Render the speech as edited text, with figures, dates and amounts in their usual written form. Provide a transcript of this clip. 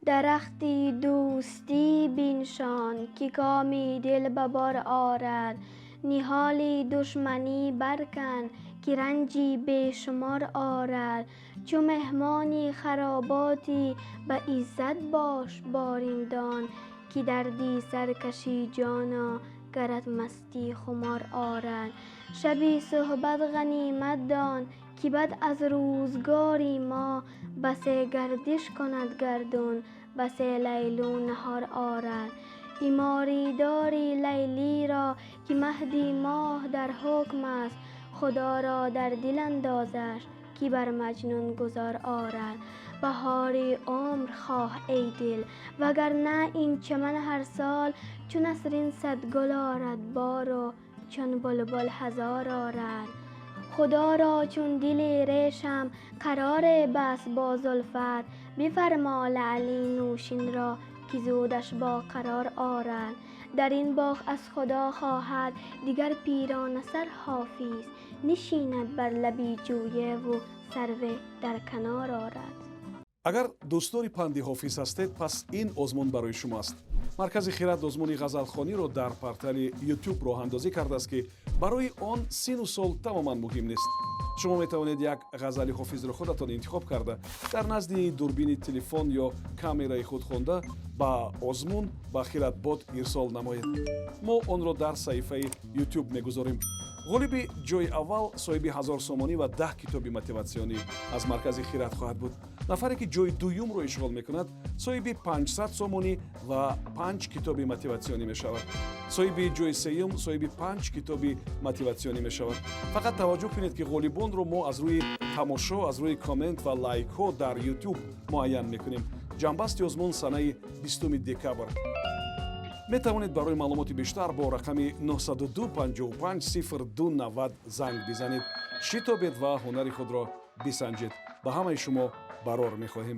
Дарахти дӯстӣ биншон, ки коми дил ба бор орад. Ниҳоли душманӣ баркан, ки ранҷи бешумор орад. Чу меҳмони хароботӣ, ба иззат бош бо риндон, ки дарди саркашӣ, ҷоно, гарат мастӣ хумор орад. Шаби суҳбат ғанимат дон, ки бад аз рӯзгори мо басе гардиш кунад гардун, басе лайлу наҳор орад. Тимордори Лайлиро, ки маҳди моҳ дар ҳукм аст, Худоро дар дил андозаш, ки бар Маҷнун гузор орад. Баҳори умр хоҳ, эй дил, вагарна ин чаман ҳар сол чу насрин 100 гул орад бору чун булбул ҳазор орад. Худоро чун дили решам қарор баст бо зулфат, бифармо лаъли нӯшинро, ки зудаш бо қарор орад. Дар ин боғ аз Худо хоҳад дигар пирона сар Ҳофиз, нишинад бар лаби ҷӯеву сарве дар канор орад. Агар дӯстдори панди Ҳофиз ҳастед, пас ин озмун барои шумо аст. Маркази «Хирад» озмуни ғазалхониро дар портали YouTube роҳандозӣ кардааст, ки барои он сину сол тамоман муҳим нест. Шумо метавонед як ғазали Ҳофизро худатон интихоб карда, дар назди дурбини телефон ё камераи худ хонда, ба озмун ба Хиратбот ирсол намоед. Мо онро дар саҳифаи YouTube мегузорем. Ғолиби ҷои аввал соҳиби 1000 сомонӣ ва 10 китоби мотиватсионӣ аз маркази «Хират» хоҳад буд. Нафаре ки ҷои дуюмро ишғол мекунад, соҳиби 500 сомонӣ ва панҷ китоби мотиватсионӣ мешавад. Соҳиби ҷои сеюм соҳиби панҷ китоби мотиватсионӣ мешавад. Фақат таваҷҷӯҳ кунед, ки ғолибонро мо аз рӯи тамошо, аз рӯи коммент ва лайкҳо дар YouTube муайян мекунем. Ҷамъбасти озмун санаи 20 декабр. Метавонед барои маълумоти бештар бо рақами 902 55 02 90 занг бизанед. Шитобед ва ҳунари худро бисанҷед. Ба ҳамаи шумо барор мехоҳем.